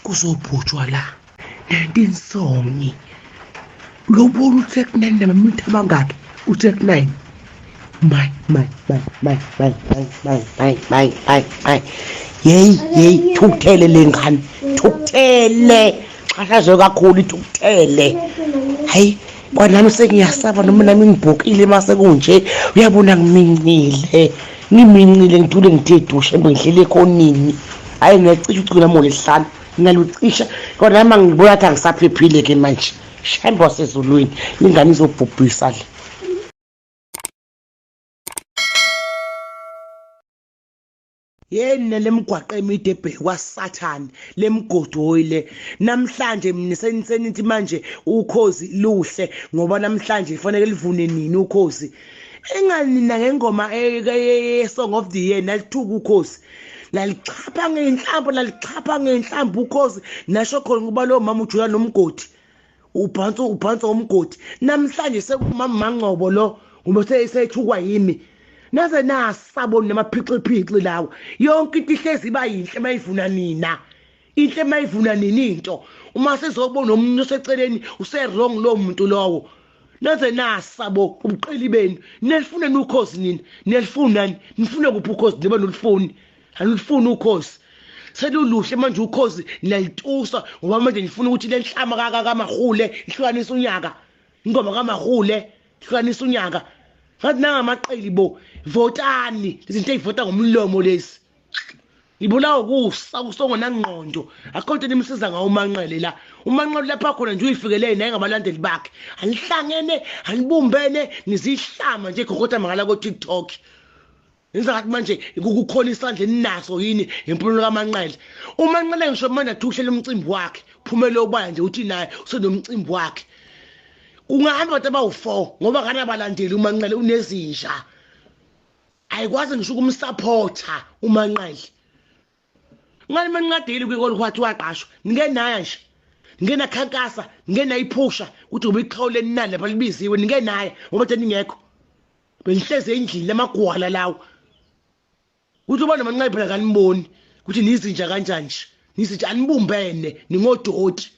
Kuzobhutshwa la. 19 songi. Lobona uTrack 9 namamitha amangaki? uTrack 9. My my my my my my my my my my my. Yeyi yeyi thukuthele lengane. Thukuthele. Xhashazwe kakhulu ithukuthele. Hayi kwanami sengiyasaba noma nami ngibhokile mase kunje uyabona ngimincile. Ngimincile ngithule ngithe dushe ngihlele ekhonini. Hayi ngiyacisha ucingo lami ngolesihlanu. Ngiyalucisha kodwa nami ngibona ukuthi angisaphephile ke manje. Shembe wasezulwini ingane izobhubhisa le. Yeni lemigwaqo emide ebhekwa sathane lemgodoyi le namhlanje mina senithi manje ukhozi luhle ngoba namhlanje kufanele livune nini ukhozi engani nina ngengoma ye-song of the year nalithuka ukhozi nalixhapha ngenhlambo nalixhapha ngenhlambo ukhozi nasho khona ukuba lowo mama ujula nomgodi ubhansa ubhansa umgodi namhlanje sekumama Mangcobo lo ngoba seyethukwa yimi naze nasabona namaphixiphixi lawo yonke into ihlezi iba yinhle mayivuna nina inhle mayivuna nini into uma sezobona omunye oseceleni use-wrong lowo muntu lowo naze nasabo ubuqili benu nilifuna nukhozi nina nilifunani nifuna kuphi ukhozi niba nolifuni anilifuni ukhozi seluluhle manje ukhozi niyalitusa ngoba manje nifuna ukuthi le nhlama kaMahule ihlukanise unyaka ingoma kaMahule ihlukanise unyaka ngathi nangamaqili bo votani izinto ey'vota ngomlomo lezi ngibulawa ukusa kusongonangqondo akho nto nimsiza ngawo uManqele la uManqele lapha khona nje uyifikele naye ngabalandeli bakhe anihlangene anibumbene nizihlama nje gogotha makala ko-TikTok Nenza ngathi manje kukhona isandla eninaso yini ngempumelelo kaManqele. UManqele ngisho manje athi uhlela umcimbi wakhe, phumele obala nje uthi naye usenomcimbi wakhe. Kungahamba abantu abawu-4 ngoba akanabalandeli uManqele unezinja. Ayikwazi ngisho ukumsupporta uManqele. Ngani manqadile kwikolo kwathi waqashwa nike naya nje nike nakhankasa nike nayiphusha ukuthi ngoba iqhawe leninani lapha libiziwe nike naya ngoba thina ningekho benihlezi endlini lamagwala lawo ukuthi ubona manqayi phela kaniboni ukuthi nizinja kanjani nje nizinja anibumbene ningodoti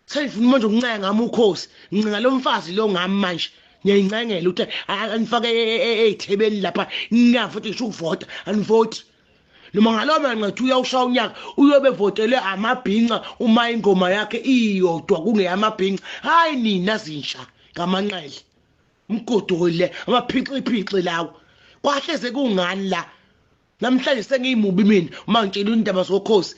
senifuna manje ukuncenga ngami ukhosi ngincenga lo mfazi lo ngami manje ngiyayincengela ukuthi anifake ey'thebeni lapha ningafuthi ngisho ukuvota anivoti noma ngalowo manqethu uyawushaya unyaka uyobe votelwe amabhinca uma ingoma yakhe iyodwa kungeyamabhinca hhayi nina zinja ngamanxele umgodoyi le amaphixiphixi lawo kwahleze kungani la namhlanje sengiyimubi mina uma ngitshela indaba zokhozi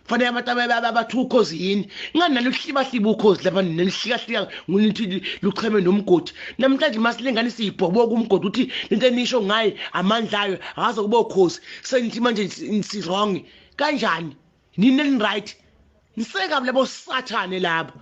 fanele abantu abathi ukhozi yini ngani naluhlibahliba ukhozi lapha nenihlikahlika ngunithi lucheme nomgodi namhlanje masilingane siyibhoboka umgodi uthi lento enisho ngaye amandla ayo akaze kuba ukhozi senithi manje si-wrong kanjani nini eni-right nisekabi labo sathane labo.